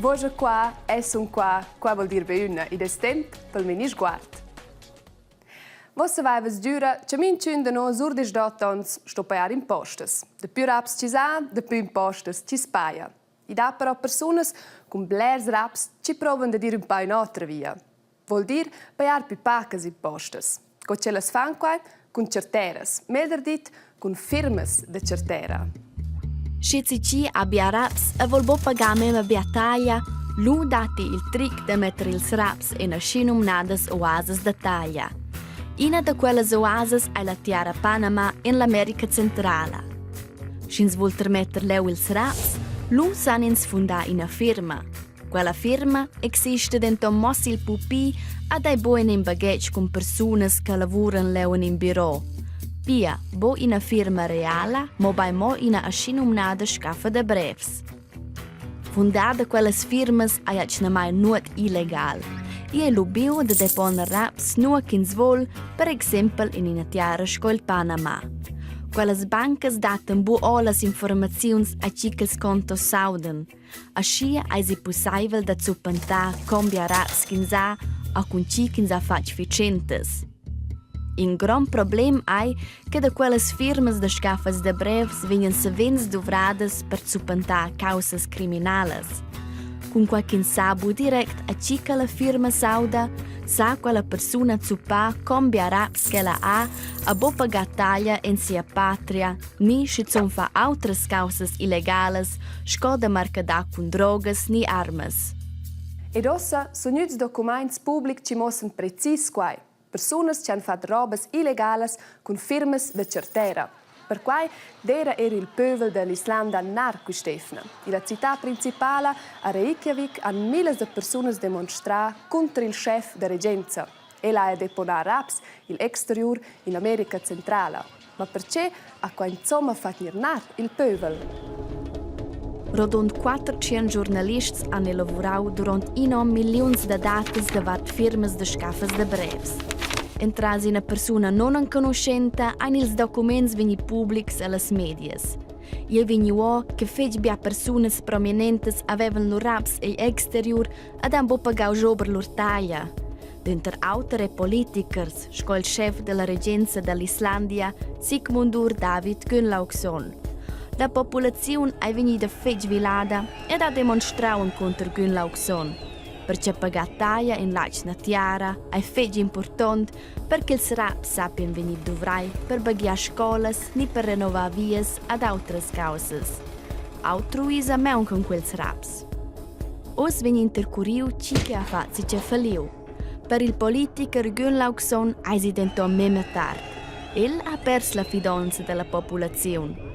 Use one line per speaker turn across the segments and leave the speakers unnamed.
Voja qua, es sun qua, qua vuol dir be üna, id es temp pel mini sguard. Vossa vaiva sgüra cha minchün da no sur 18 ons sto pajar impostas. Dapü raps chi sa, dapü impostas chi s'paja. I dà però persunas cun blers raps chi provan dad ir ün pa ün'otra via. Vuol dir pajar pü pacas impostas. Co ch'ellas fan quai? Cun charteras, meglder dit cun firmas da chartera.
Sche tgi ha bia raps e vul buca pagar memia bia taglia, lu datti il tric da metter ils raps en aschinumnadas oasas da taglia. Ina da quellas oasas ei la tiara Panama en l'America Centrala. Sch'ins vul termetter leu ils raps, lu san ins fundar ina firma. Quella firma exista denton mo sil pupi ad ei buc en in baghetg cun persunas che lavuran leu en in biro. Pia buc ina firma reala, mobein mo ina aschinumnada scaffa da brevs. Fundar da quellas firmas ei atgnamain nuot illegal. Igl ei lubiu da deponer raps nua ch'ins vul, per exempel en ina tiara sco il Panama. Quellas bancas dattan buc ora las informaziuns a tgi ch'ils contos s'audan. Aschia eisi pusseivel da zuppentar con bia raps ch'ins ha a cun tgi ch'ins ha fatg fatschentas. In grond problem ei che da quellas firmas da scaffas da brevs vegnan savens duvradas per zuppentar caussas criminalas. Cunquai ch'ins sa bu direct a tgi che la firma s'auda, sa quella persuna zuppar con bia raps ch'ella ha a buc pagar taglia en sia patria ni schizun far autras caussas illegalas sco da marcadar cun drogas ni armas.
Ed ossa sun gnüts documaints publics chi muossan precis quai. Persunas chi han fat robas illegalas cun firmas da chartera. Perquai d'eira eir il pövel da l'Islanda nar quist'eivna. Illa cità principala a Reykjavik han millas da persunas demonstrà cunter il schef da regenza. El haja deponà raps i'l exteriur in America Centrala. Ma perche ha qua insomma fat gnir nar il pövel?
Rodund 400 giurnalists han elavurau duront in onn milliuns da datas davart firmas da scaffas da brevs. Entras ina persuna nunenconuschenta ein ils documents vegni publics allas medias. Ei vegniu ora che fetg bia persunas prominentas havevan lur raps egl exteriur ed han buca pagau jober lur taglia. Denter auter e politichers sco il schef dalla regenza dall'Islandia Sigmundur David Gunnlaugsson. La populaziun ei vegnida fetg vilada ed ha demonstrau encunter Gunnlaugsson. Perche pagar taglia en l'atgna tiara ei fetg impurtont per ch'ils raps sappien vegnir duvrai per baghiar scolas ni per renovar vias ad autras caussas. Autruisa mauncan quels raps. Oz vegn intercuriu tgi che ha fatg tgei falliu. Per il politicher Gunnlaugsson eisi denton memia tard. El ha pers la fidonza dalla populaziun.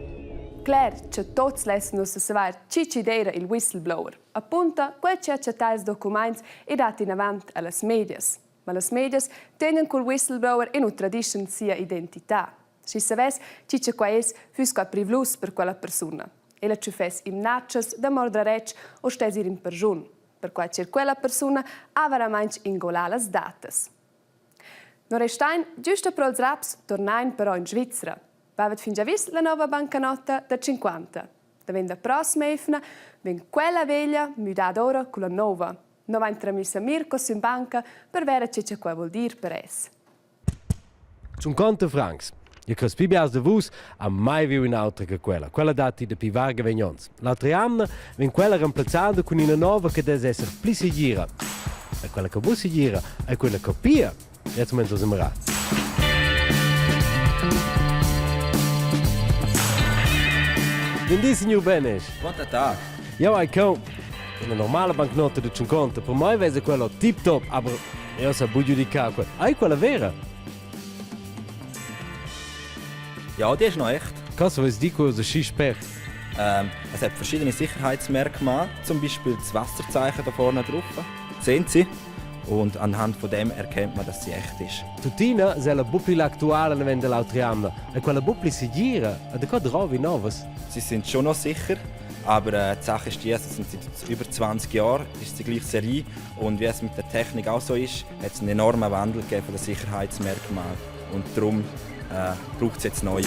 Cler che tots lessen ussa saver tgi chi d'eira il whistleblower. Apunta quel chi ha chattà ils documaints e dat inavant a las medias. Ma las medias tegnan cul whistleblower e nu tradischan sia identità. Schi savess chi cha quai es, füss quai privlus per quella persuna. Ella tschüffess imnatschas da mordraretsch o stess ir in perschun. Perquai ch'eir quella persuna ha veramaing ingolà las datas. No restain giusta pro'ls raps, tornain però in Svizra. Vavet fingià vis la nouva bancanota da 50. Davent da prossima eivna vegn quella veglia müdada ora culla nouva. No vain tramiss a Mirco sün banca per vera che cha quai voul dir per es.
50 francs. Io cres pli biars da vus ha mai viu in'autra che quella. Quella datti dapi varga vegn onns. L'altra jamna vegn quella remplazzada cun ina nova che dess esser pli segira. E quella che buc segira è quella copia. Jetzt müssen wir im Rat. Buondì, signur Benesch.
Guten Tag.
Jau hai cheu una normale bancnota da 50. Per mai vesa quello tip top, aber Eu sa bu giudicar quella. Ei quella vera?
Ja, die ist noch echt.
Cosa vuoi dir cosa schi spert?
Ähm, es hat verschiedene Sicherheitsmerkmale, zum Beispiel das Wasserzeichen da vorne drauf. Sehen Sie? Und anhand von dem erkennt man, dass sie echt ist.
Tuttina se la bupli l'actuala vende l'autriamna e quella bupli si gira, e da co drovi novas?
Sie sind schon noch sicher, aber äh, die Sache ist die, es sind seit über 20 Jahren ist die gleiche Serie Und wie es mit der Technik auch so ist, hat es einen enormen Wandel gegeben von den Sicherheitsmerkmalen. Und darum äh, braucht es jetzt neue.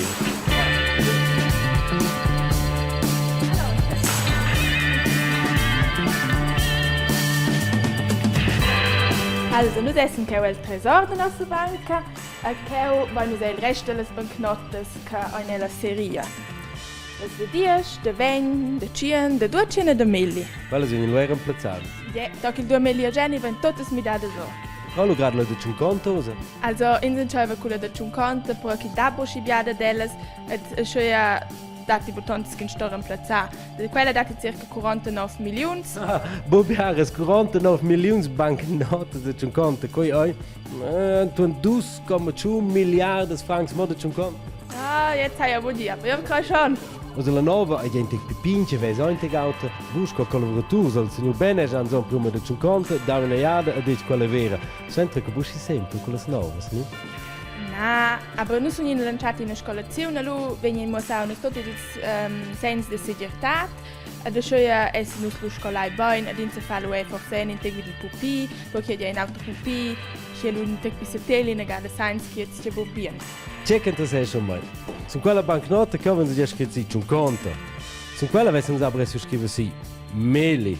Also, nus essan cheu el tresor da nossa banca e cheu vein nus il rest dallas bancnotas che ein ella seria. Las da diesch, da vegn, da tschien, da duatschien e da milli.
Quellas vegnan lu era remplazzadas.
Yeah, toc il duamilli e Jenny vegn totas midadas o.
Co lu grad la da tschunconta ussa?
Also, ins entscheiva culla da tschunconta, però chi dà buca bia dad ellas ed aschia datti butonts ch'ins sto remplazzar. Da quella datti circa 49 milliuns.
Ah, bu biaras 49 milliuns bancnotas da tschunconta, quei ei entuorn 2,5 milliardas francs mo da tschunconta.
Ah, jetzt hai ja wohl dir, aber io crei schon.
Also la nova ei in tec pi pintga, vess ein tec auter. Vus sco collaboraturs al signur Benesch han zon prima da tschunconta, dau ina jada e detg quella vera. Sentra che vus sempre con las novas, ne?
Na, aber nus sun in lanciati ina scolaziun, lu vegnin muossau nus tot ils segns de segirtad ed aschia essan nus lu scolai bein ed ins fa lu era forse in tec vid il pupi, poi che in auter pupi, sche lu in tec pi setel inagada sainz che jetzt bu bien.
Tge che interessescha mai? Sun quella bancnota che avevan già scrit si tschunconta. Sun quella avessan aber adesso scriver si Meli.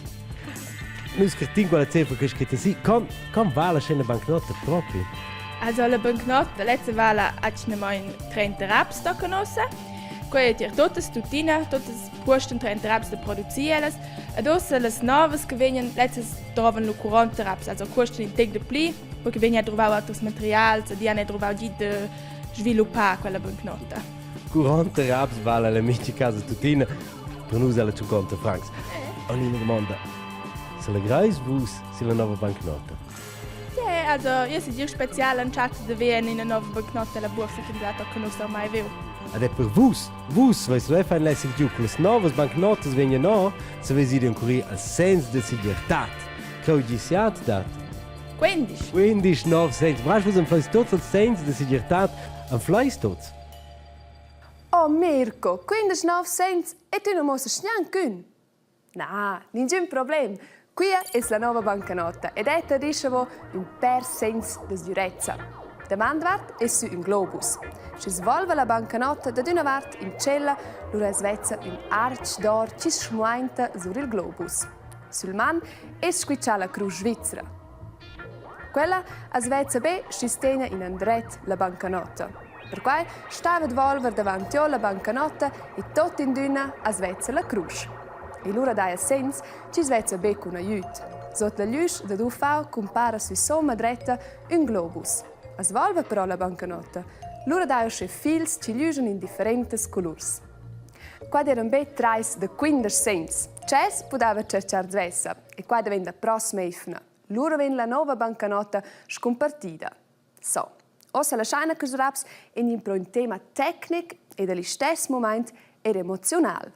Nus scrittin quella cifra che scritta si. Com, com vala scena bancnota proprio?
Also la bancnota lezza vala atgnamain 30 raps da canossa. Quei ei tier totas tuttina, totas cuostan 30 raps da producir ellas. Ed ussa las novas che vegnan, lezzas drovan lu 40 raps, also cuostan in tec de pli, perché vegn ja druvau auters materials ed han druvau gi de sviluppar quella bancnota.
40 raps vala la mia casa tuttina, per nus ella 50 francs. Ho ina domanda. Se legreis vus sulla nova bancnota?
Yeah, also io si dir spezial antschatta da ver ina nova bancnota alla bursa che dat che nus mai viu.
Ed è per vus, vus veis lu fein lesser giu con las novas bancnotas vegnan no, se veis ir encurir al sens de segirtad. Cheu gi siat dat.
15.
15 nov sens. Brasch vus anfleis tots els sens de segirtad, anfleis tots.
Oh Mirko, 15 nov sens e tu non muossas gnanc ün. Na, ningün problem. Quia es la nouva bancanota ed etta dischavo ün pêr segns da sgürezza. Davantwart es sü ün globus. Schi's volva la bancanota dad üna vart in tschella, lura as vezza ün arch d'or chi schmuainta sur il globus. Sül man es squitschà la crusch svizra. Quella as vezza be schi's tegna inandret la bancanota. Perquai stava volver davant giò la bancanota e tot in d'üna as vezza la crusch. E lura daja sens chi's vezza be cun aiüt. Sot la glüsch dad UV cumpara sü somma dretta ün globus. As volva però la bancanota. Lura daja usche fils chi glüschan in differentas culurs. Qua d'eiran be trais da 15 sens. Tschess pudaiva tscherchar svessa e qua daventa prossima eivna. Lura vegn la nova bancanota scumpartida. So, ossa laschaina quels raps in in pro ün tema tecnic ed al istess mumaint er emoziunal.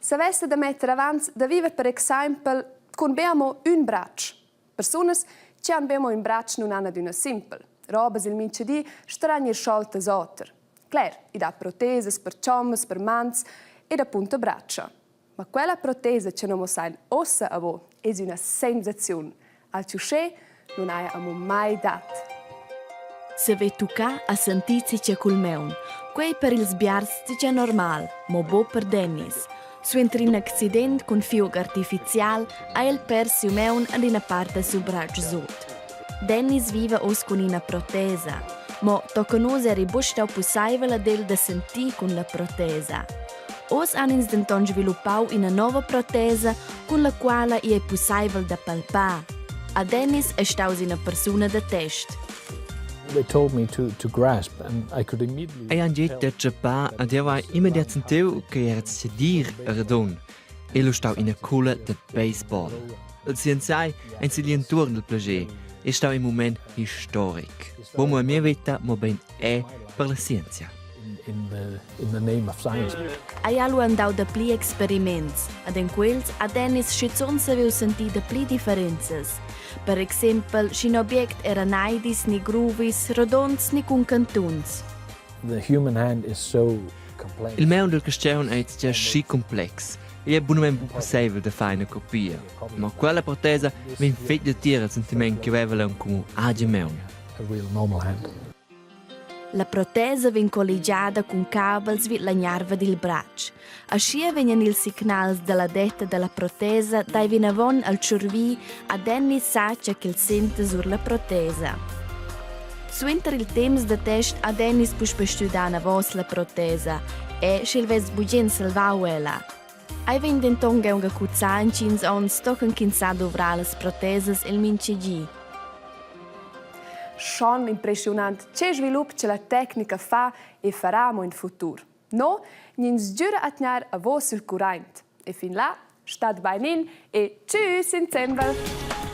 Savessa da metter avant da viver per exaimpel cun be amo ün bratsch. Persunas chi han be amo ün bratsch nun han adüna simpel. Robas il minchadi staran gnir scholtas oter. Cler, i dà protesas per chommas, per mans ed appunto bratscha. Ma quella protesa cha no muossain uossa a vo es üna sensaziun. Alch uschè nun haja amo mai dat.
Se vei tuccà a sentir che cul meun. Quei per ils biars dice normal, mo bo per Dennis. Suenter in accident cun fiug artificial ha el pers siu meun ad ina part da siu bratsch sut. Dennis viva oz cun ina protesa. Mo tocca nus eri buc stau pusseivel ad el da sentir cun la protesa. Oz han ins denton sviluppau ina nova protesa cun la quala ei pusseivel da palpar. A Dennis è staus ina persuna da test.
Ei han getg da tschepar ed jeu hai immediat sentiu che era sedir radun. Igl ei stau ina culla da baseball. Els scienzai ein sigl entuorn dil plascher. Ei stau in mument historic. Buca mo en mia veta, mobein è per la scienzia.
In the, in the name of science. Ei ha lu andau dapli experiments ed en quels ha Dennis schizun saviu sentir dapli differenzas. Per exempel, sch'in object era neidis ni gruvis, rodonds ni cun cantuns.
The human hand is so
Il maun dal carstgaun ei gia schi complex. Igl ei bunamein buc pusseivel da far ina copia. Ma quella protesa vegn fetg datier al sentiment che veva aunc agen maun.
A real normal hand.
La protesa vegn colligiada cun cabels vid la gnarva dil bratsch. Aschia vegnan ils signals dalla detta dalla protesa dai vinavon al tschurvi ad Enni sa tgei ch'el senta sur la protesa. Suenter il temps da test ha Dennis puspei stuiu anavos la protesa e sch'el vess bugen salvau ella. Ei vegn denton aunc a cuzzar entgins onns tochen ch'ins sa duvrar las protesas el mintgadi.
Schon impressiunant che svilup che la tecnica fa e farà mo in futur. No gnins giüra a tgnair a vos il curraint. E fin là, stat bain in e tschüss insembel!